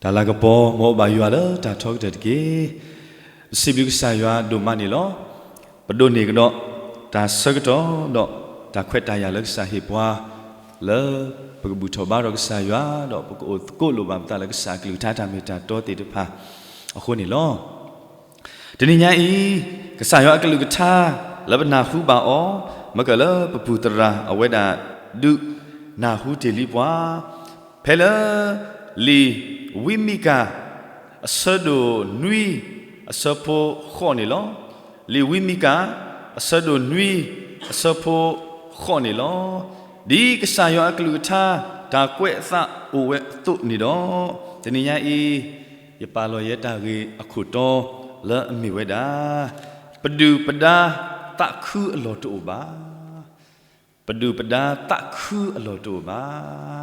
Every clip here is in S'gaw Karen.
တၢ်လၤကပီၤ မ်အအိၣ်ဘၣ်ယွၤလၢတၢ်ထီကတၢၢ်တက့ၢ်. ပစံးဘျုးကစၢ်ယွၤဒိၣ်မးန့ၣ်လီၤ. ပဒိးန့ၢ်ကဒီးတၢ်ဆၢကတီၢ်ဒီးတၢ်ခွဲးတၢ်ယာ်လၢကစၢ်ဟ့ၣ်ပှၤ လၢပကဘူၣ်ထီၣ်ဘါထီၣ်ကစၢ်ယွၤ ဒီးပကအိၣ်သကိးလိာ်ဘၣ်ပသးလၢကစၢ်အကလုၢ်ကထါတၢ်မ့ၢ်တၢ်တီသ့ၣ်တဖၣ်အဃိန့ၣ်လီၤ. တနံၤညါအံၤ ကစၢ်ယွၤအကလုၢ်ကထါ လၢပနၢ်ဟူဘၣ်အီၤ မ့ၢ်ကလၢပပူၤသရၣ်အဝဲဒၣ် ဒုးနၢ်ဟူတ့ၢ်လံပှၤ ဖဲလၢ လံာ်ဝံမံကၤ အဆၢဒိၣ်နွံ အဆၢဖိဃိးန့ၣ်လီၤ. လံာ်ဝံမံကၤ အဆၢဒိၣ်နွံ အဆၢဖိဃိးန့ၣ်လီၤ. ဒ်ကစၢ်ယွၤအကလုၢ်ကထါ တၢ်ကွဲးအသးအိၣ်ဝဲအသိးန့ၣ်ဒီး တနံၤညါအံၤ ယပာ်လီၤယဲတၢ်ဂ့ၢ်အခိၣ်တီလၢအမ့ၢ်ဝဲဒၣ် ပဒုၣ်ပဒါသးခုအလီၢ်တအိၣ်ဘၣ်. ပဒုၣ်ပဒါသးခုအလီၢ်တအိၣ်ဘၣ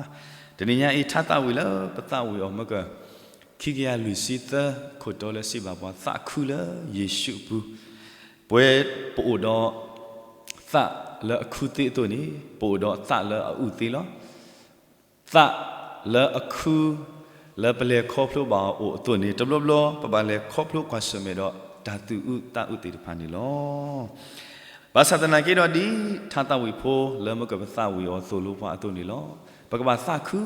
်. တနံၤညါအံၤ ထါသးဝံၣ်လၢပသးဝံၣ်အီၤမ့ၢ်က ခံကယၤလွံၢ်ဆံသၢခိၣ်တီလၢစံးဘၣ်ပှၤ သးခုလၢယ့ၣ်ၡူးအပူၤ, ပဝဲပအိၣ်ဒီးသးလၢအခုသ့အသိးန့ၣ် ပအိၣ်ဒီးသးလၢအအုၣ်သ့လီၤ. သးလၢအခု လၢပလဲၤခီဖျိဘၣ်အီၤအိၣ်အသိးန့ၣ် တဘျီဘျီ ပဘၣ်လဲၤခီဖျိကွၢ်ဆၢၣ်မဲာ်ဒီးတၢ်သူၣ်အုးသးအုးသ့ၣ်တဖၣ်န့ၣ်လီၤ. ဘၣ်ဆၣ်သနာ်က့ဒီး ဒ်ထါသးဝံၣ်ဖိလၢမ့ၢ်ကပသးဝံၣ်အီၤသိၣ်လိပှၤအသိးန့ၣ်လီၤ. ပကဘၣ်သးခု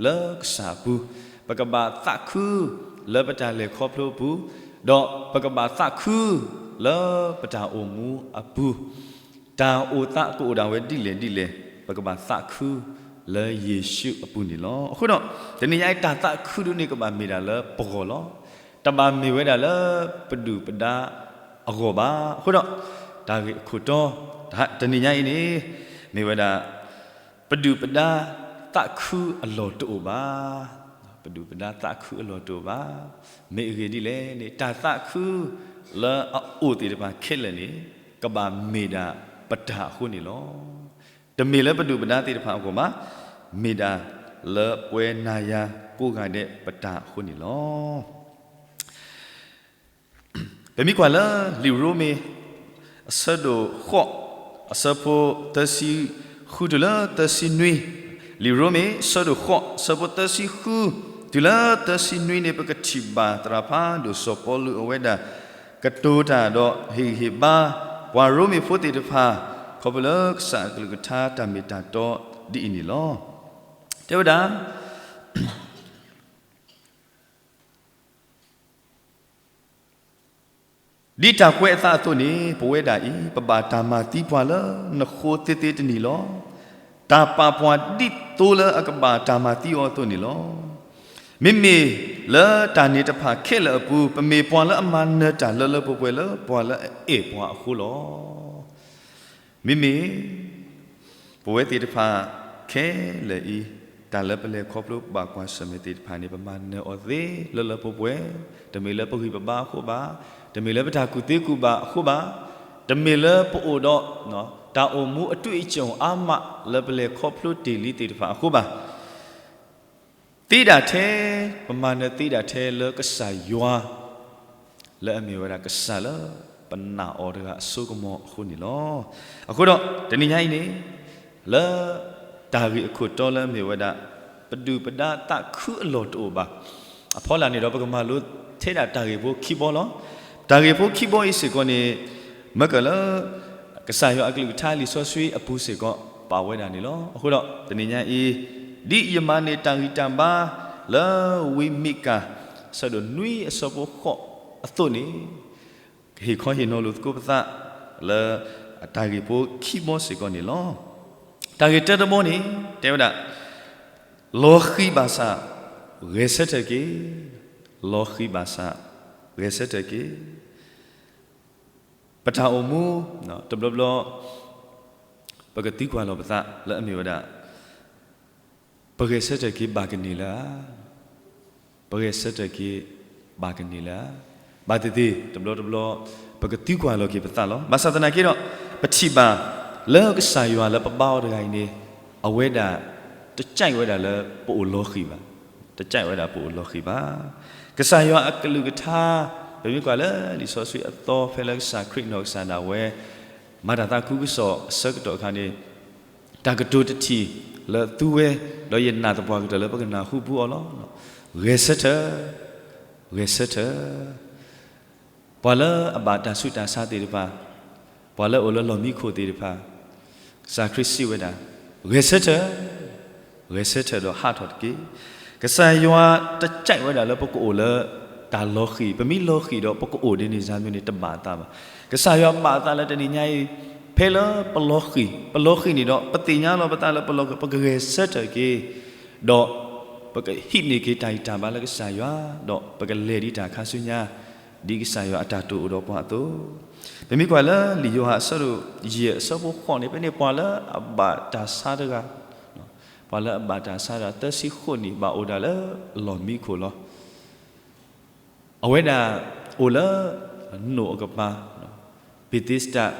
လၢကစၢ်အပူၤ, ပကဘၣ်သးခုလၢပတၢ်လဲၤခီဖျိအပူၤ, ဒီးပကဘၣ်သးခုလၢပတၢ်အိၣ်မူအပူၤ တၢ်အိၣ်သးကအိၣ်ဒၣ်ဝဲဒ်လဲၣ်ဒ်လဲၣ် ပကဘၣ်သးခုလၢယ့ၣ်ၡူးအပူၤန့ၣ်လီၤ. အဃိဒီး တနံၤညါအံၤ တၢ်သးခုဒုန့ၣ် ကဘၣ်မ့ၢ်ဒၣ်လၢပဂီၢ်လီၤ. တဘၣ်မ့ၢ်ဝဲဒၣ်လၢပဒုၣ်ပဒါအဂီၢ်ဘၣ်. အဃိဒီး တၢ်ဂ့ၢ်အခိၣ်တီ တနံၤညါအံၤန့ၣ် မ့ၢ်ဝဲဒၣ် ပဒုၣ်ပဒါသးခုအလီၢ်တအိၣ်ဘၣ်. ပဒုၣ်ပဒါသးခုအလီၢ်တအိၣ်ဘၣ်. မ့ၢ်အဂ့ၢ်ဒ်လဲၣ်န့ၣ် တၢ်သးခုလၢအအိၣ်သ့ၣ်တဖၣ်ခဲလၢာ်န့ၣ် ကဘၣ်မ့ၢ်ဒၣ်ပတၢ်အဃိန့ၣ်လီၤ. တမ့ၢ်လၢပဒုၣ်ပဒါသ့ၣ်တဖၣ်အဂီၢ်ဘၣ်, မ့ၢ်ဒၣ်လၢပဝဲနၤယၤကိးဂၤဒဲးပတၢ်အဃိန့ၣ်လီၤ. ပမ့ၢ်ကွၢ်လၢလံာ်ရိမ့ၤ အဆၢဒိၣ်ဃိး အဆၢဖိသၢဆံဃုတုၤလၢသၢဆံနွံ, လံာ်ရိမ့ၤ အဆၢဒိၣ်ဃိး အဆၢဖိသၢဆံဃု တုၤလၢသၢဆံနွံန့ၣ် ပကထံၣ်ဘၣ်သရၣ်ဖးဒိၣ်စီၤပီလူးအဝဲဒၣ် ကတိၤတၢ်ဒီးဟ့ၣ်ဂံၢ်ဟ့ၣ်ဘါ ပှၤရိမ့ၤဖိသ့ၣ်တဖၣ် ခီဖျိလၢကစၢ်အကလုၢ်ကထါတၢ်မ့ၢ်တၢ်တီဒ်အံၤန့ၣ်လီၤ. တဲဝဲဒၣ် ဒ်တၢ်ကွဲးအသးအသိးန့ၣ် ပဝဲဒၣ်အံၤ ပဘၣ်တၢ်မၤသံပှၤလၢနဃိသ့သ့တနံၤလီၤ. တၢ်ပာ်ပှၤဒ်သိလၢအကဘၣ်တၢ်မၤသံအီၤအသိးန့ၣ်လီၤ. မ့မ့ၢ်လၢတၢ်န့ၣ်တဖၣ်ခဲလၢာ်အပူၤ ပမ့ၢ်ပှၤလၢအမၤနၢၤတၢ်လၢလၢပှဲၤပှဲၤလၢပှၤလၢအအဲၣ်ပှၤအဃိလီၤ. မ့မ့ၢ် ပဝဲသ့ၣ်တဖၣ်ခဲလၢာ်အံၤ တၢ်လၢပလဲၤခီဖျိဘၣ်ကွၢ်ဆၢၣ်မဲာ်သ့ၣ်တဖၣ်န့ၣ် ပမၤနၢၤအီၤသ့လၢလၢပှဲၤပှဲၤ, တမ့ၢ်လၢပဂံၢ်ပဘါအဃိဘၣ်, တမ့ၢ်လၢပတၢ်ကူၣ်သ့ကူၣ်ဘၣ်အဃိဘၣ်, တမ့ၢ်လၢပအိၣ်ဒီး တၢ်အိၣ်မူအတွေ့အကြုံအါမးလၢပလဲၤခီဖျိတ့ၢ်လံသ့ၣ်တဖၣ်အဃိဘၣ်. သ့ဒၣ်ထဲ ပမၤနၢၤသ့ဒၣ်ထဲလၢကစၢ်ယွၤ လၢအမ့ၢ်ဝဲဒၣ်ကစၢ်လၢပနာ်အီၤတဂၤအစိကမီၤအဃိန့ၣ်လီၤ. အဃိဒီး တနံၤညါအံၤန့ၣ် လၢတၢ်ဂ့ၢ်အခိၣ်တီလၢအမ့ၢ်ဝဲဒၣ် ပဒုၣ်ပဒါသးခုအလီၢ်တအိၣ်ဘၣ် အဖီလာ်န့ၣ်ဒီး ပကမၤလိထဲဒၣ်တၢ်ဂ့ၢ်ဖိခံဘီလီၤ. တၢ်ဂ့ၢ်ဖိခံဘီအံၤစ့ၢ်ကီးန့ၣ် မ့ၢ်ကလၢ ကစၢ်ယွၤအကလုၢ်ကထါလံာ်စီဆှံအပူၤစ့ၢ်ကီး ပာ်ဝဲဒၣ်န့ၣ်လီၤ. အဃိဒီး တနံၤညါအံၤ ဒ်ယမၤန့ၢ်တၢ်ဂံၢ်တၢ်ဘါ လၢဝံမံကၤ အဆၢဒိၣ်နွံအဆၢဖိဃိးအသိးန့ၣ် ကဟ့ၣ်ခီဟ့ၣ်နီၤလိာ်သကိးပသး လၢတၢ်ဂ့ၢ်ဖိခံဘီစ့ၢ်ကီးန့ၣ်လီၤ. တၢ်ဂ့ၢ်တၢတဘီန့ၣ် တဲဝဲဒၣ် လီၤဃံၤဘၣ်ဆၣ် ဂဲၤဆၢထၢၣ်က့ၤ, လီၤဃံၤဘၣ်ဆၣ် ဂဲၤဆၢထၢၣ်က့ၤ. ပတၢ်အိၣ်မူ တဘျီဘျီ ပကသံကွၢ်လီၤပသးလၢအမ့ၢ်ဝဲဒၣ် ပဂဲၤဆၢထၢၣ်က့ၤဘၣ်ကန့ၢ်လၢၤဧါ, ပဂဲၤဆၢထၢၣ်က့ၤဘၣ်ကန့ၢ်လၢၤဧါ. ဘၣ်သ့ၣ်သ့ၣ် တဘျီတဘျီ ပကသံကွၢ်လီၤက့ၤပသးလီၤ. ဘၣ်ဆၣ်သနာ်က့ဒီး ပထံၣ်ဘၣ် လၢကစၢ်ယွၤလၢပဘါအီၤတဂၤအံၤန့ၣ် အဝဲဒၣ် တကြိုက်ဝဲဒၣ်လၢပအိၣ်လီၤဃံၤဘၣ်, တကြိုက်ဝဲဒၣ်ပအိၣ်လီၤဃံၤဘၣ်. ကစၢ်ယွၤအကလုၢ်ကထါ ပမ့ၢ်ကွၢ်လၢလံာ်စီဆှံအသီဖဲလၢကစၢ်ခရံာ်နီၢ်ကစၢ်ဒၣ်ဝဲ မၤတၢ်သးခုကစီၣ်အဆၢကတီၢ်အခါန့ၣ် တၢ်ကတိၤတထံၣ်လၢသူဝဲ ဒီးယနာ်သပှၢ်ကတၢၢ်လၢပကနၢ်ဟူပူအီၤလီၤ. ဂဲၤဆၢထၢၣ်, ဂဲၤဆၢထၢၣ်. ပှၤလၢအဘၣ်တၢ်ဆူးတၢ်ဆါသ့ၣ်တဖၣ်, ပှၤလၢအအိၣ်လၢလီၢ်မံခိၣ်သ့ၣ်တဖၣ်, ကစၢ်ခရံာ်စံးဝဲဒၣ်, ဂဲၤဆၢထၢၣ်, ဂဲၤဆၢထၢၣ်ဒီးဟးထီၣ်တက့ၢ်. ကစၢ်ယွၤတကြိုက်ဝဲဒၣ်လၢပကအိၣ်လၢတၢ်လီၤဃံၤ, ပမ့ၢ်လီၤဃံၤဒီးပကအိၣ်ဒ်န့ၣ်စၢ်မ့ၢ်န့ၣ် တဘၣ်အသးဘၣ်. ကစၢ်ယွၤဘၣ်အသးလၢတနံၤညါအံၤ, ဖဲလၢပလီၤဃံၤ, ပလီၤဃံၤန့ၣ်ဒီး ပသ့ၣ်ညါလီၤပသးလၢပလီၤဃံၤ, ပကဂဲၤဆၢထၢၣ်က့ၤ, ဒီးပကဟံးန့ၢ်က့ၤတၢ်ဂံၢ်တၢ်ဘါလၢကစၢ်ယွၤ, ဒီးပကလဲၤဒံးတၢ်ခါဆူညါ, ဒ်ကစၢ်ယွၤအတၢ်တိာ်အိၣ်ဒီးပှၤအသိး ပမ့ၢ်ကွၢ်လၢလံာ်ယိၤဟၣ်အဆၢဒိၣ်ယဲၢ်အဆၢဖိဃိးန့ၣ် ဖဲန့ၣ်ပှၤလၢအဘၣ်တၢ်ဆါတဂၤ, ပှၤလၢအဘၣ်တၢ်ဆါတဂၤသၢဆံဃိးနံၣ် ဘၣ်အိၣ်ဒၣ်လၢအလီၢ်မံခိၣ်လီၤ. အဝဲဒၣ်အိၣ်လၢ နိၣ်အကပၤ ဘ့းသ့စတၢၣ်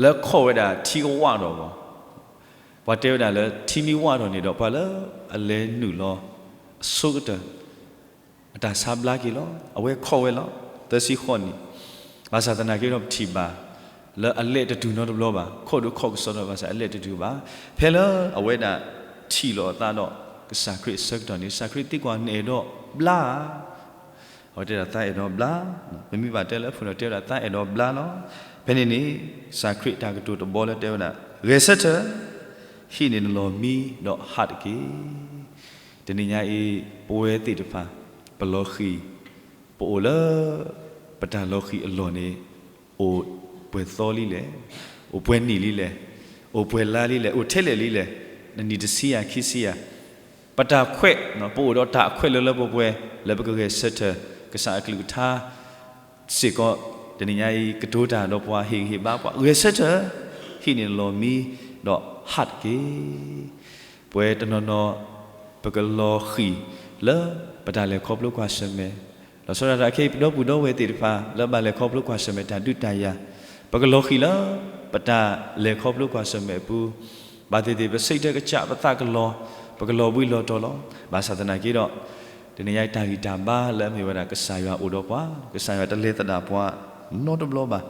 လၢခီၣ်ဝဲဒၣ်ထံကဝးထီၣ်အဂီၢ်, ပှၤတဲဝဲဒၣ်လၢထံမ့ၢ်ဝးထီၣ်န့ၣ်ဒီး ပှၤလၢအလဲၤနုာ်လီၤအဆိကတၢၢ် အတၢ်ဆါဘျါက့ၤလီၤ. အဝဲခီၣ်ဝဲလီၤ သၢဆံဃိးနံၣ်. ဘၣ်ဆၣ်သနာ်က့ဒီးပထံၣ်ဘၣ် လၢအလဲၤတတုၤနီတဘျီဘၣ်, ခီၣ်ဒုးခီၣ်ကစီဒီး ဘၣ်ဆၣ်အလဲၤတတုၤဘၣ်. ဖဲလၢအဝဲဒၣ်ထံၣ်လိာ်အသးဒီး ကစၢ်ခရံာ်အဆၢကတီၢ်န့ၣ် ကစၢ်ခရံာ်သံကွၢ် နအဲၣ်ဒိးဘျါဧါ. အဝဲတဲဒၣ် သးအဲၣ်ဒိးဘျါ, ပမ့ၢ်ဘၣ်တဲလၢအဖုၣ်လီၤ တဲဝဲဒၣ် သးအဲၣ်ဒိးဘျါလီၤ. ဖဲန့ၣ်န့ၣ် ကစၢ်ခရံာ်တၢ်ကတိၤတဘီလၢတဲဝဲဒၣ် ဂဲၤဆၢထၢၣ်, ဟံးန့ၢ်နလီၢ်မံဒီးဟးတက့ၢ်. တနံၤညါအံၤ ပဝဲသ့ၣ်တဖၣ် ပလီၤဃံၤ, ပအိၣ်လၢ ပတၢ်လီၤဃံၤအလီၢ်န့ၣ် အိၣ်ပှဲၤသီလံလဲၣ်, အိၣ်ပှဲၤနံၣ်လံလဲၣ်, အိၣ်ပှဲၤလါလံလဲၣ်, အိၣ်ထဲလဲၣ်လံလဲၣ်, နနံၣ်တဆံယၤခံဆံယၤ, ပတၢ်ခွဲး, ပအိၣ်ဒီးတၢ်အခွဲးလၢလၢပှဲၤပှဲၤ လၢပကဂဲၤဆၢထၢၣ် ကစၢ်အကလုၢ်ကထါ စ့ၢ်ကီး တနံၤညါအံၤ ကတိၤတၢ်ဒီးပှၤ ဟ့ၣ်ဂံၢ်ဟ့ၣ်ဘါပှၤ ဂဲၤဆၢထၢၣ်, ဟံးန့ၢ်နလီၢ်မံဒီးဟးတက့ၢ်. ပဝဲတနီၤနီၤ ပကလီၤဃံၤလၢပတၢ်လဲၤခီဖျိကွၢ်ဆၢၣ်မဲာ်, လီၤဆီဒၣ်တၢ်ခဲအံၤ ပဒီပုၢ်ဒီဝဲၢ်သ့ၣ်တဖၣ် လၢဘၣ်လဲၤခီဖျိကွၢ်ဆၢၣ်မဲာ်တၢ်ဒုးတၢ်ယၤ, ပကလီၤဃံၤလၢ ပတၢ်လဲၤခီဖျိကွၢ်ဆၢၣ်မဲာ်အပူၤ, ဘၣ်သ့ၣ်သ့ၣ် ပစံးတၢ်ကစၢ် ပသးကလီၤ, ပကလီၤဘှံးလီၤတီၤလီၤ. ဘၣ်ဆၣ်သနာ်က့ဒီး တနံၤညါအံၤ တၢ်ဂံၢ်တၢ်ဘါလၢအမ့ၢ်ဝဲဒၣ် ကစၢ်ယွၤအိၣ်ဒီးပှၤ, ကစၢ်ယွၤတလဲၤသဒၣ်ပှၤနီတဘျီဘၣ်.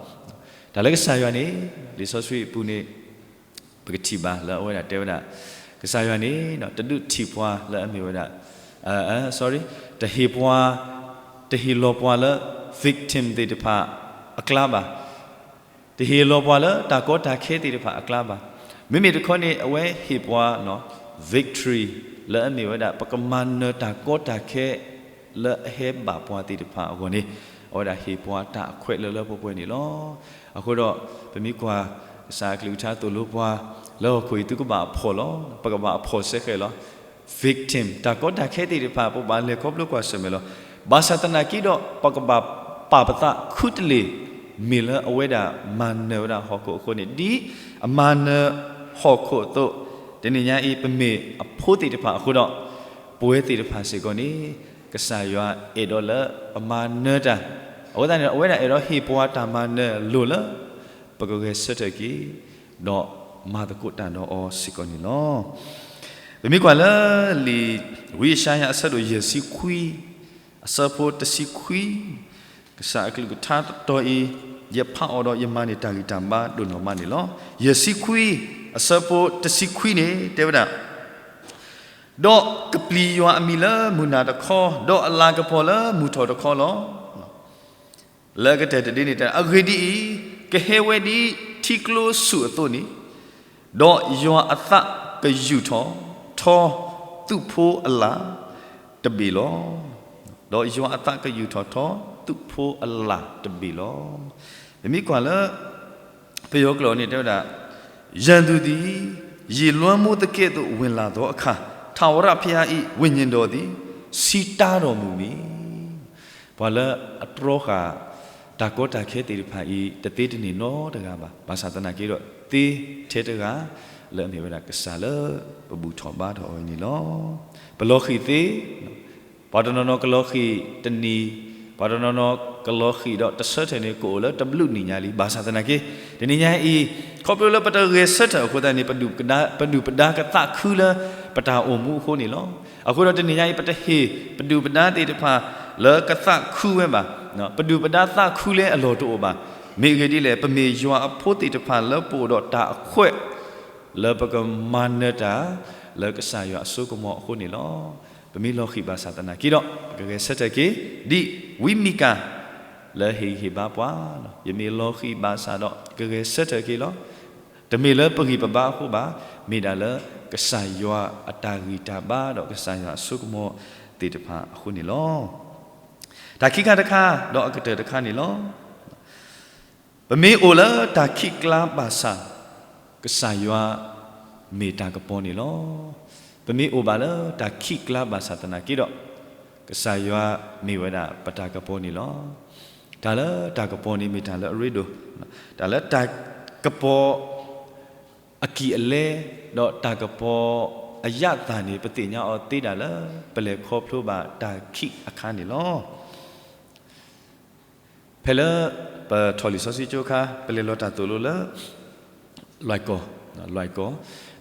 တၢ်လၢကစၢ်ယွၤန့ၣ် လံာ်စီဆှံအပူၤန့ၣ် ပကထံၣ်ဘၣ်လၢအဝဲဒၣ်တဲဝဲဒၣ် ကစၢ်ယွၤန့ၣ် တဒုးထံၣ်ပှၤလၢအမ့ၢ်ဝဲဒၣ် sorry, တဟ့ၣ်ပှၤ, တဟ့ၣ်လီၤပှၤလၢ victim သ့ၣ်တဖၣ်အကျါဘၣ်, တဟ့ၣ်လီၤပှၤလၢတၢ်ကီတၢ်ခဲသ့ၣ်တဖၣ်အကျါဘၣ်. မ့မ့ၢ်တခီန့ၣ် အဝဲဟ့ၣ်ပှၤ victory လၢအမ့ၢ်ဝဲဒၣ် ပကမၤနၢၤတၢ်ကီတၢ်ခဲ လၢအဟဲဘၣ်ပှၤသ့ၣ်တဖၣ်အဂီၢ်န့ၣ် အဝဲဒၣ်ဟ့ၣ်ပှၤတၢ်အခွဲးလၢလၢပှဲၤပှဲၤန့ၣ်လီၤ. အဃိဒီး ပမ့ၢ်ကွၢ် ကစၢ်အကလုၢ်ကထါသိၣ်လိပှၤ လၢဟီၣ်ခိၣ်အံၤ သုကဘၣ်အဖှီၣ်လီၤ, ပကဘၣ်အဖှီၣ်စဲဃဲးလီၤ. victim တၢ်ကီတၢ်ခဲသ့ၣ်တဖၣ် ပကဘၣ်လဲၤခီဖျိကွၢ်ဆၢၣ်မဲာ်လီၤ. ဘၣ်ဆၣ်သနာ်က့ဒီး ပကဘၣ်ပာ်ပသးခူတလ့ၢ် မ့ၢ်လၢအဝဲဒၣ်မၤနၢၤဝဲဒၣ်ဟီၣ်ခိၣ်အဃိန့ၣ် ဒ်အမၤနၢၤဟီၣ်ခိၣ်အသိး, တနံၤညါအံၤ ပမ့ၢ်အဖိသ့ၣ်တဖၣ်အဃိဒီး ပဝဲသ့ၣ်တဖၣ်စ့ၢ်ကီးန့ၣ် ကစၢ်ယွၤအဲၣ်ဒိးလၢပမၤနၢၤတၢ်, အဃိသတးန့ၣ် အဝဲဒၣ်အဲၣ်ဒိးဟ့ၣ်ပှၤတၢ်မၤနၢၤလိၤလၢ ပကဂဲၤဆၢထၢၣ်က့ၤ ဒီးမၤသကိးတၢ်ဒီးအီၤစ့ၢ်ကီးန့ၣ်လီၤ. ပမ့ၢ်ကွၢ်လၢလံာ် ဝံယၡါယၤအဆၢဒိၣ်ယဲၢ်ဆံခွံ အဆၢဖိတဆံခွံ, ကစၢ်အကလုၢ်ကထါတတီၤအံၤ ယဖးအီၤဒီးယမၤန့ၢ်တၢ်ဂံၢ်တၢ်ဘါဒိၣ်နီၢ်မးန့ၣ်လီၤ. ယဲၢ်ဆံခွံ အဆၢဖိတဆံခွံန့ၣ် တဲဝဲဒၣ်, ဒီးကပျံၤယွၤအမံၤလၢမုၢ်နၤတခီ, ဒီးအလၤကပီၤလၢမုၢ်ထီၣ်တခီလီၤ. လၢကတၢၢ်တဒ့န့ၣ်တဲ, အဂ့ၢ်ဒ်အံၤ, ကဟဲဝဲဒ်ထံကျိဆူၣ်အသိးန့ၣ်, ဒီးယွၤအသးကယူာ်ထီၣ်ထီထီၣ်သူၣ်ဖိအလၣ်တဘ့ၣ်လီၤ. ဒီးယွၤအသးကယူာ်ထီၣ်ထီထီၣ်သူၣ်ဖိအလၣ်တဘ့ၣ်လီၤ. ပမ့ၢ်ကွၢ်လၢ ပယီၤကျိာ်န့ၣ်တဲဝဲဒၣ်, ရန်သူသည် ရေလွှမ်းမိုးသကဲ့သို့ ဝင်လာသောအခါ, ထာဝရဘုရား၏ ဝိညာဉ်တော်သည် ဆီးတားတော်မူမည်. ပှၤလၢအတြီဃာ် တၢ်ကီတၢ်ခဲသ့ၣ်တဖၣ်အံၤ တသ့တန့ၢ်နီတဂၤဘၣ်. ဘၣ်ဆၣ်သနာ်က့ဒီး သ့ထဲတဂၤ လၢအမ့ၢ်ဝဲဒၣ်ကစၢ်လၢပဘူၣ်ထီၣ်ဘါထီၣ်အီၤအံၤန့ၣ်လီၤ. ပလီၤဃံၤသ့, ပှၤတနီၤနီၤကလီၤဃံၤတနံၤ, ပှၤတနီၤနီၤကလီၤဃံၤဒီးတဆၢထၢၣ်န့ၣ် ကအိၣ်လၢတဘျုးနံၣ်ညါလံ. ဘၣ်ဆၣ်သနာ်က့ တနံၤညါအံၤ ခီဖျိလၢပတဂဲၤဆၢထၢၣ်အဃိသတးန့ၣ် ပဒုၣ်ပဒါ, ပဒုၣ်ပဒါကသးခုလၢပတၢ်အိၣ်မူအဃိန့ၣ်လီၤ. အဃိဒီးတနံၤညါအံၤ ပတဟ့ၣ်ပဒုၣ်ပဒါသ့ၣ်တဖၣ်လၢကသးခုဝဲဘၣ်. ပဒုၣ်ပဒါသးခုလၢအလီၢ်တအိၣ်ဘၣ်. မ့ၢ်အဂ့ၢ်ဒ်လဲၣ်, ပမ့ၢ်ယွၤအဖိသ့ၣ်တဖၣ်လၢပအိၣ်ဒီးတၢ်အခွဲး လၢပကမၤနၢၤတၢ် လၢကစၢ်ယွၤအစိကမီၤအဃိန့ၣ်လီၤ. ပမ့ၢ်လီၤဃံၤဘၣ်ဆၣ်သနာ်က့ဒီး ပကဂဲၤဆၢထၢၣ်က့ၤ ဒ်ဝံမံကၤ လၢဟ့ၣ်ဂံၢ်ဟ့ၣ်ဘါပှၤလီၤ. ယမ့ၢ်လီၤဃံၤဘၣ်ဆၣ်ဒီး ကဂဲၤဆၢထၢၣ်က့ၤလီၤ. တမ့ၢ်လၢပဂံၢ်ပဘါအဃိဘၣ်, မ့ၢ်ဒၣ်လၢကစၢ်ယွၤအတၢ်ဂံၢ်တၢ်ဘါဒီးကစၢ်ယွၤအစိကမီၤသ့ၣ်တဖၣ်အဃိန့ၣ်လီၤ. တၢ်ခံခါတခါ ဒီးအကတၢၢ်တခါန့ၣ်လီၤ. ပမ့ၢ်အိၣ်လၢတၢ်ခံးကျါဘၣ်ဆၣ် ကစၢ်ယွၤမ့ၢ်တၢ်ကပီၤန့ၣ်လီၤ. ပမ့ၢ်အိၣ်ဘၣ်လၢတၢ်ခံးကျါဘၣ်ဆၣ်သနာ်က့ဒီး ကစၢ်ယွၤမ့ၢ်ဝဲဒၣ်ပတၢ်ကပီၤန့ၣ်လီၤ. တၢ်လၢတၢ်ကပီၤန့ၣ်မ့ၢ်တၢ်လၢအရ့ဒိၣ်, တၢ်လၢတၢ်ကပီၤ အကံၢ်အလဲ ဒီးတၢ်ကပီၤအရသာန့ၣ် ပသ့ၣ်ညါအီၤသ့ဒၣ်လၢ ပလဲၤခီဖျိဘၣ်တၢ်ခံးအခါန့ၣ်လီၤ. ဖဲလၢပထီၣ်လံာ်စီဆှံကၠိအခါ ပလဲၤလီၤတၢ်သိၣ်လိလၢ လွဲၢ်ကီၢ်, လွဲၢ်ကီၢ်,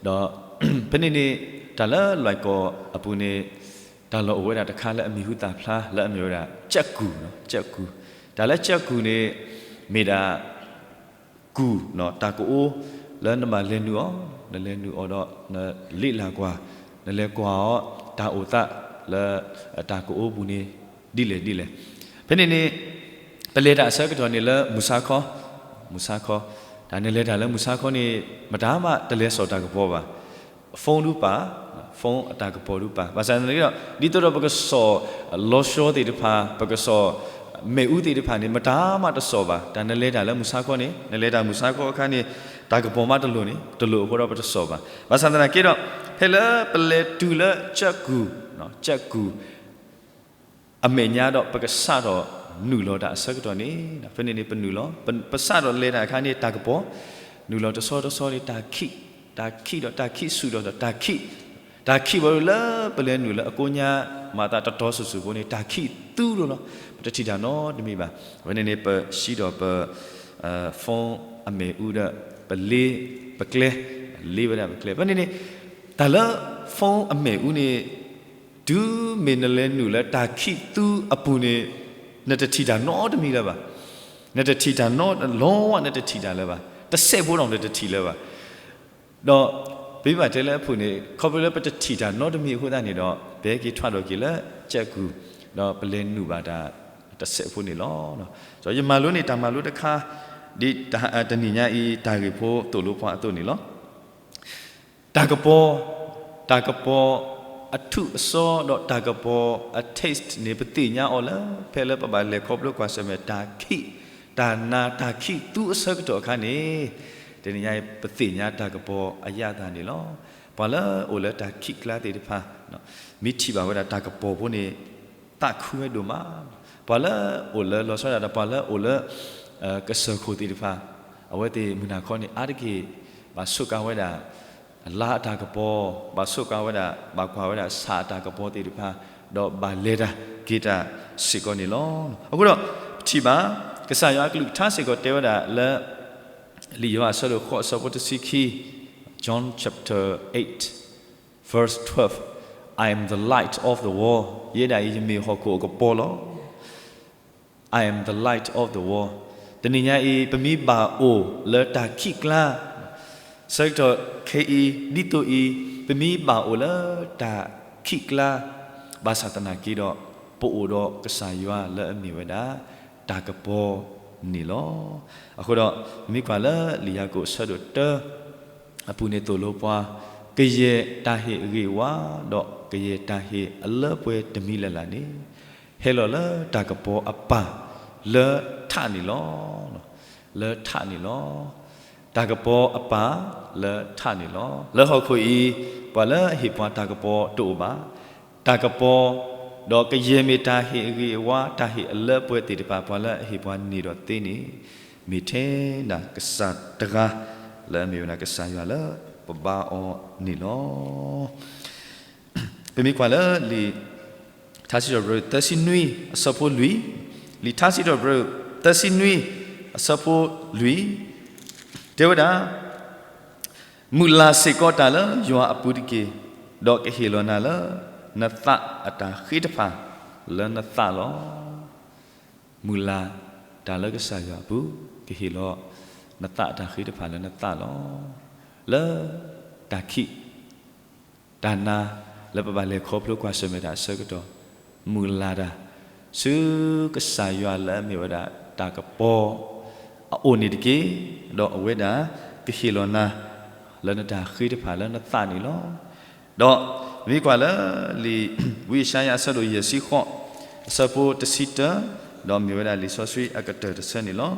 ဒီး ဖဲန့ၣ်န့ၣ် တၢ်လၢလွဲၢ်ကီၢ်အပူၤန့ၣ် တၢ်လီၢ်အိၣ်ဝဲဒၣ်တခါလၢအမံၤဟူသၣ်ဖျါ လၢအမ့ၢ်ဝဲဒၣ် ကၠၢ်ကူၣ်, ကၠၢ်ကူၣ်, တၢ်လၢကၠၢ်ကူၣ်န့ၣ် မ့ၢ်ဒၣ် ကူၣ်, တၢ်ကအိ လၢနဘၣ်လဲၤနုာ်အီၤ, နလဲၤနုာ်အီၤဒီး နလ့လၢ်ကွၢ်, နလဲၤကွၢ်အီၤ တၢ်အိၣ်သးလၢ တၢ်ကအိပူၤန့ၣ် ဒ်လဲၣ်ဒ်လဲၣ်. ဖဲန့ၣ်န့ၣ် ပလဲၤတၢ်အဆၢကတီၢ်န့ၣ်လၢမုၢ်ဆါခီ, မုၢ်ဆါခီ, တၢ်နလဲၤတၢ်လၢမုၢ်ဆါခီန့ၣ် မတၤမးတလဲၤစိာ်တၢ်ကပီၤဘၣ်. phone ဒုးပာ်, phone အတၢ်ကပီၤဒုးပာ်, ဘၣ်ဆၣ်သနာ်က့ဒီး ဒ်သိးဒီးပကစိာ် လီၤဆီသ့ၣ်တဖၣ်, ပကစိာ် မ့ၣ်အူသ့ၣ်တဖၣ်န့ၣ် မတၤမးတစိာ်ဘၣ်. တၢ်နလဲၤတၢ်လၢမုၢ်ဆါခီန့ၣ်, နလဲၤတၢ်မုၢ်ဆါခီအခါန့ၣ် တၢ်ကပီၤမးတလိၣ်န့ၣ်, တလိၣ်အဃိဒီးပတစိာ်ဘၣ်. ဘၣ်ဆၣ်သနာ်က့ဒီး ဖဲလၢပလဲၤတုၤလၢကၠၢ်ကူၣ်, ကၠၢ်ကူၣ် အမဲာ်ညါဒီးပကစးထီၣ်နုာ်လီၤတၢ်အဆၢကတီၢ်န့ၣ်, ဖဲန့ၣ်န့ၣ် ပနုာ်လီၤ, ပစးထီၣ်လဲၤတၢ်အခါန့ၣ် တၢ်ကပီၤ, နုာ်လီၤတဆီတဆီန့ၣ် တၢ်ခံး, တၢ်ခံးဒီးတၢ်ခံးဆူၣ်ဒီးတၢ်ခံး, တၢ်ခံးဝဲလၢပလဲၤနုာ်လၢအကိညါ မၤသးတတီၤဆူၣ်ဆူၣ်ဖိန့ၣ် တၢ်ခံးသူလီၤလီၤ. ပတထံၣ်တၢ်နီတမံၤဘၣ်. ဖဲန့ၣ်န့ၣ် ပဟံးဒီးပ phone အမ့ၣ်အူဒီး ပလ့ ပကျဲ, လ့ဝဲဒၣ်ပကျဲ. ဖဲန့ၣ်န့ၣ် တၢ်လၢ phone အမ့ၣ်အူန့ၣ် တုၤမ့ၢ်နလဲၤနုာ်လၢတၢ်ခံးသူအပူၤန့ၣ် နတထံၣ်တၢ်နီတမံၤလၢၤဘၣ်. နတထံၣ်တၢ်နီ လီၤဝဲ နတထံၣ်တၢ်လၢၤဘၣ်. တစဲးဖိဒီးနတထံၣ်လၢၤဘၣ်. ဒီးပမ့ၢ်ဘၣ်တဲလၢအပူၤန့ၣ် ခီဖျိလၢပတထံၣ်တၢ်နီတမံၤအဃိသတးန့ၣ်ဒီး ပဟဲက့ၤထွဲဒီးက့ၤလၢကၠၢ်ကူၣ်, ဒီးပလဲၤနုာ်ဘၣ်တၢ်တစဲးဖိန့ၣ်လီၤ. ဒီးယမၤလိန့ၢ်တၢ်မၤလိတခါ ဒ်တနံၤညါအံၤ တၢ်ဂ့ၢ်ဖိသိၣ်လိပှၤအသိးန့ၣ်လီၤ. တၢ်ကပီၤ, တၢ်ကပီၤအထူၣ်အစီဒီးတၢ်ကပီၤအ taste န့ၣ် ပသ့ၣ်ညါအီၤလၢ ဖဲလၢပဘၣ်လဲၤခီဖျိကွၢ်ဆၢၣ်မဲာ် တၢ်ခံး, တၢ်နါ တၢ်ခံးသူအဆၢကတီၢ်အခါန့ၣ်, တနံၤညါအံၤ ပသ့ၣ်ညါတၢ်ကပီၤအရသာန့ၣ်လီၤ. ပှၤလၢအိၣ်လၢတၢ်ခံးကျါသ့ၣ်တဖၣ် မ့ၢ်ထံၣ်ဘၣ်ဝဲဒၣ်တၢ်ကပီၤဖိန့ၣ် သးခုဝဲဒိၣ်မး. ပှၤလၢအိၣ်လၢလီၤဆီဒၣ်တၢ် ပှၤလၢအိၣ်လၢ ကစၢၢ်ခိၣ်သ့ၣ်တဖၣ် အဝဲသ့ၣ်မုၢ်နၤခီန့ၣ် အါတက့ၢ် ဘၣ်ဆိးကါဝဲဒၣ် လါအတၢ်ကပီၤ, ဘၣ်ဆိးကါဝဲဒၣ် ဘၣ်ကွၢ်ဝဲဒၣ်ဆၣ်အတၢ်ကပီၤသ့ၣ်တဖၣ်, ဒီးဘၣ်လဲၤတၢ်က့ၤတၢ်စ့ၢ်ကီးန့ၣ်လီၤ. အဃိဒီး ပထံၣ်ဘၣ် ကစၢ်ယွၤအကလုၢ်ကထါစ့ၢ်ကီးတဲဝဲဒၣ်လၢ လံာ်ယိၤဟၣ်အဆၢဒိၣ်ဃိးအဆၢဖိတဆံခံ, John chapter eight, verse twelve, I am the light of the world, ယဲဒၣ်အံၤ ယမ့ၢ်ဟီၣ်ခိၣ်အကပီၤလီၤ. I am the light of the world. တနံၤညါအံၤ ပမ့ၢ်ဘၣ်အိၣ်လၢတၢ်ခံးကျါ ဆၢကတီၢ်ခဲအံၤ ဒ်သိးအံၤ ပမ့ၢ်ဘၣ်အိၣ်လၢတၢ်ခံးကျါ ဘၣ်ဆၣ်သနာ်က့ဒီး ပအိၣ်ဒီးကစၢ်ယွၤလၢအမ့ၢ်ဝဲဒၣ် တၢ်ကပီၤန့ၣ်လီၤ. အဃိဒီး ပမ့ၢ်ကွၢ်လၢလံာ်ယၤကိာ်အဆၢဒိၣ်တၢ အပူၤန့ၣ်သိၣ်လိပှၤ, ကယဲၢ်တၢ်ဟ့ၣ်အဂ့ၤအဝါ ဒီးကယဲၢ်တၢ်ဟ့ၣ်အလၢပှဲၤတမံၤလၢ်လၢ်န့ၣ် ဟဲလီၤလၢတၢ်ကပီၤအပၢ်လၢထးန့ၣ်လီၤ. လၢထးန့ၣ်လီၤ. တၢ်ကပီၤအပၢ်လၢထးန့ၣ်လီၤ. လၢဟီၣ်ခိၣ်အံၤ ပှၤလၢအဟ့ၣ်ပှၤတၢ်ကပီၤတအိၣ်ဘၣ်. တၢ်ကပီၤ ဒီးကယဲၢ်မ့ၢ်တၢ်ဟ့ၣ်အဂ့ၤအဝါ တၢ်ဟ့ၣ်အလၢပှဲၤသ့ၣ်တဖၣ် ပှၤလၢအဟ့ၣ်ပှၤန့ၢ်ဒီးသ့န့ၣ် မ့ၢ်ထဲဒၣ်ကစၢ်တဂၤ လၢအမ့ၢ်ဝဲဒၣ်ကစၢ်ယွၤလၢပဘါအီၤန့ၣ်လီၤ. ပမ့ၢ်ကွၢ်လၢလံာ်ထါစံးထီၣ်ပတြၢၤ သၢဆံနွံ အဆၢဖိလွံၢ်, လံာ်ထါစံးထီၣ်ပတြၢၤ သၢဆံနွံ အဆၢဖိလွံၢ်, တဲဝဲဒၣ် မုၢ်လၢ်စ့ၢ်ကီးတၢ်လၢယွၤအပူၤတက့ၢ်, ဒီးကဟ့ၣ်လီၤနၤလၢ နသးအတၢ်ဃ့တဖၣ်လၢနသးလီၤ. မုၢ်လၢ်တၢ်လၢကစၢ်ယွၤအပူၤ, ကဟ့ၣ်လီၤ နသးအတၢ်ဃ့တဖၣ်လၢနသးလီၤ. လၢတၢ်ခံး တၢ်နါ လၢပဘၣ်လဲၤခီဖျိကွၢ်ဆၢၣ်မဲာ်တၢ်အဆၢကတီၢ်, မုၢ်လၢ်တၢ် ဆူကစၢ်ယွၤလၢအမ့ၢ်ဝဲဒၣ်တၢ်ကပီၤအအိၣ်န့ၣ်တက့ၢ်. ဒီးအဝဲဒၣ်ကဟ့ၣ်လီၤနၤ လၢနတၢ်ဃ့တဖၣ်လၢနသးန့ၣ်လီၤ. ဒီးမ့ၢ်ကွၢ်လၢလံာ်ဝံယၡါယၤအဆၢဒိၣ်ယဲၢ်ဆံဃိး အဆၢဖိတဆံတၢ, ဒီးမ့ၢ်ဝဲဒၣ်လံာ်စီဆှံအကတၢၢ်တဆၢန့ၣ်လီၤ.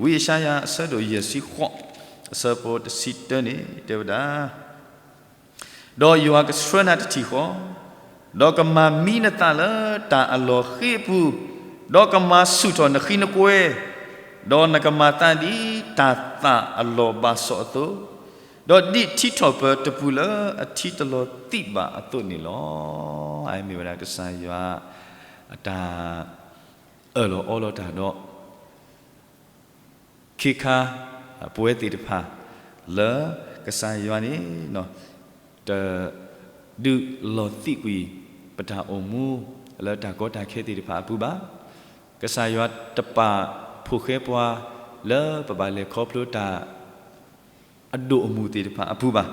ဝံယၡါယၤအဆၢဒိၣ်ယဲၢ်ဆံဃိး အဆၢဖိတဆံတၢန့ၣ် တဲဝဲဒၣ် ဒီးယွၤကဆှၢနၤတထံၣ်ဃီ, ဒီးကမၤမံနသးလၢတၢ်အလီၢ်ဃ့အပူၤ, ဒီးကမၤဆူၣ်ထီၣ်နဃံနကွဲ, ဒီးနကမၤသးဒ်တၢ်သၣ်အလီၢ်ဘၣ်စီၣ်အသိး, ဒီးဒ်ထံထီၣ်ပၢၤတပူၤလၢအထံတလီၤသံၣ်ဘၣ်အသိးန့ၣ်လီၤ. အမ့ၢ်ဝဲဒၣ်ကစၢ်ယွၤ အတၢ်အၢၣ်လီၤအီလီၤတၢ်ဒီး ခ့ခါ ပဝဲသ့ၣ်တဖၣ် လၢကစၢ်ယွၤန့ၣ် တဒုးလီၤသံကွံာ် ပတၢ်အိၣ်မူ လၢတၢ်ကီတၢ်ခဲသ့ၣ်တဖၣ်အပူၤဘၣ်. ကစၢ်ယွၤတပာ်ဖိဃဲပှၤ လၢပဘၣ်လဲၤခီဖျိတၢ် အဒိၣ်အမုၢ်သ့ၣ်တဖၣ်အပူၤဘၣ်.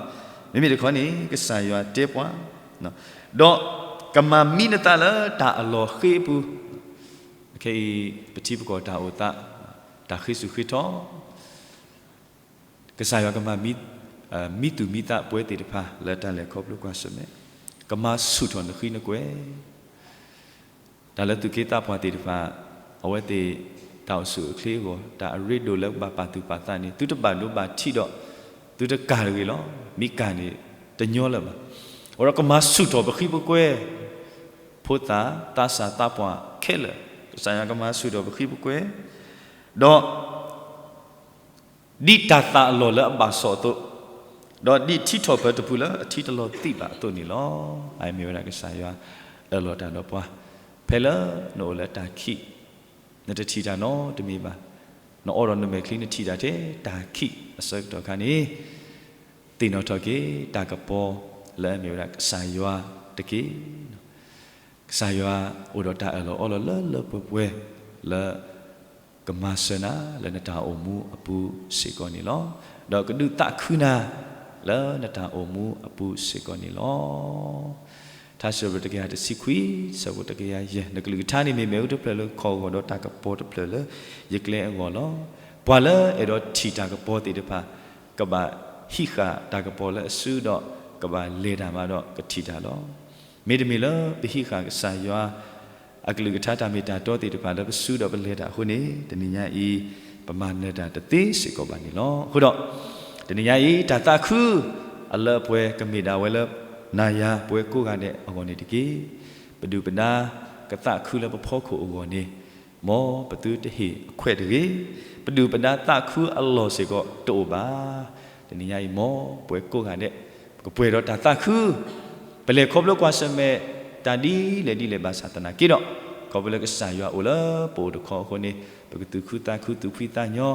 မ့မ့ၢ်တခီန့ၣ် ကစၢ်ယွၤတဲပှၤ ဒီးကမၤမံနသးလၢတၢ်အလီၢ်ဃ့အပူၤ, ခဲအံၤ ပထံပကီၢ်တၢ်အိၣ်သး တၢ်ဃ့စူၣ်ဃ့ထီ ကစၢ်ယွၤကမၤ မံသူၣ်မံသးပဝဲသ့ၣ်တဖၣ် လၢတၢ်လဲၤခီဖျိကွၢ်ဆၢၣ်မဲာ်, ကမၤဆူၣ်ထီၣ်နဃံနကွဲ တၢ်လၢသူၣ်က့သးပှၢ်သ့ၣ်တဖၣ် အဝဲသ့ၣ် တၢ်အိၣ်ဆူၣ်အိၣ်ချ့အဂီၢ် တၢ်အရ့ဒိၣ်လၢကဘၣ်ပာ်သူၣ်ပာ်သးန့ၣ် သုတဘၣ်ဒိဘၣ်ထံးဒီး သုတကၢ်တဂ့ၤလီၤ. မ့ၢ်ကၢ်န့ၣ် တညီလၢၤဘၣ်. အဃိဒီးကမၤဆူၣ်ထီၣ်ပဃံပကွဲ ဖိသၣ်သးစၢ်သးပှၢ်ခဲလၢာ်, ကစၢ်ယွၤကမၤဆူၣ်ထီၣ်ပဃံပကွဲ, ဒီး ဒ်တၢ်သၣ်အလီၢ်လၢအဘၣ်စီၣ်အသိး, ဒီးဒ်ထံထီၣ်ပၢၤတပူၤလၢအထံတလီၤသံၣ်ဘၣ်အသိးန့ၣ်လီၤ. အမ့ၢ်ဝဲဒၣ်ကစၢ်ယွၤအၢၣ်လီၤတၢ်ဒီးပှၤ, ဖဲလၢနအိၣ်လၢတၢ်ခံး, နတထံၣ်တၢ်နီတမံၤဘၣ်, နအိၣ်ဒီးနမဲာ်ချံနထံၣ်တၢ်ထဲတၢ်ခံးအဆၢကတီၢ်ခါန့ၣ်, သ့ၣ်နီၣ်ထီၣ်က့ၤတၢ်ကပီၤလၢအမ့ၢ်ဝဲဒၣ်ကစၢ်ယွၤတက့ၢ်. ကစၢ်ယွၤအိၣ်ဒီးတၢ်အၢၣ်လီၤအီလီၤလၢလၢပှဲၤပှဲၤ လၢကမၤစၢၤနၤလၢနတၢ်အိၣ်မူအပူၤစ့ၢ်ကီးန့ၣ်လီၤ. ဒီးကဒုးသးခုနၤလၢနတၢ်အိၣ်မူအပူၤစ့ၢ်ကီးန့ၣ်လီၤ. ထါစံးပတြၢၤတကယၤတဆံခွံ ဆၢဖိတကယၤယဲၢ်, နကလုၢ်ကထါန့ၣ်မ့ၢ်မ့ၣ်အူတဖျၢၣ်လၢခီၣ်အဂီၢ် ဒီးတၢ်ကပီၤတဖျၢၣ်လၢယကျဲအဂီၢ်လီၤ. ပှၤလၢအဲၣ်ဒိးထံၣ်တၢ်ကပီၤသ့ၣ်တဖၣ် ကဘၣ်ဟံးဃာ်တၢ်ကပီၤလၢအစုဒီး ကဘၣ်လဲၤတၢ်မးဒီးကထံၣ်တၢ်လီၤ. မ့တမ့ၢ်လၢပဟံးဃာ်ကစၢ်ယွၤ အကလုၢ်ကထါတၢ်မ့ၢ်တၢ်တီသ့ၣ်တဖၣ်လၢပစုဒီးပလဲၤတၢ်အဃိန့ၣ် တနံၤညါအံၤ ပမၤနၢၤတၢ်တသ့စ့ၢ်ကီးဘၣ်န့ၣ်လီၤ. အဃိဒီး တနံၤညါအံၤ တၢ်သးခုအလၢအပှဲၤကမ့ၢ်ဒၣ်ဝဲလၢ နၤယၤပဝဲကိးဂၤဒဲးအဂီၢ်န့ၣ်တက့ၢ်. ပဒုၣ်ပဒါကသးခုလၢပဖီခိၣ်အဂီၢ်န့ၣ် မ်ပသုတဟ့ၣ်အခွဲးတဂ့ၤ. ပဒုၣ်ပဒါသးခုအလီၢ်စ့ၢ်ကီးတအိၣ်ဘၣ်. တနံၤညါအံၤ မ်ပဝဲကိးဂၤဒဲး ပကပှဲၤဒီးတၢ်သးခု ပလဲၤခီဖျိကွၢ်ဆၢၣ်မဲာ် တၢ်ဒ်လဲၣ်ဒ်လဲၣ်ဘၣ်ဆၣ်သနာ်က့ဒီး ခီဖျိလၢကစၢ်ယွၤအိၣ်လၢပအိၣ်တခီအဃိန့ၣ် ပကသူၣ်ခုသးခုသူၣ်ဖှံသးညီ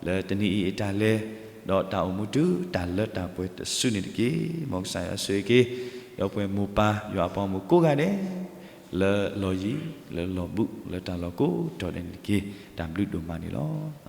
လၢတနံၤအံၤအတၢ်လဲၤ ဒီးတၢ်အိၣ်မူတုၤတၢ်လၢတၢ်ပှဲၤတစုန့ၣ်တက့ၢ်. မ်ကစၢ်ယွၤဆိၣ်ဂ့ၤက့ၤ ဒီပုၢ်ဝဲၢ်မိၢ်ပၢ်ယွၤအပှၤဂီၢ်မုၢ်ကိးဂၤဒဲး လၢလီၢ်ယံၤ လၢလီၢ်ဘူး လၢတၢ်လီၢ်ကိးတီၤဒဲးန့ၣ်တက့ၢ်. တၢ်ဘျုးဒိၣ်မးန့ၣ်လီၤ.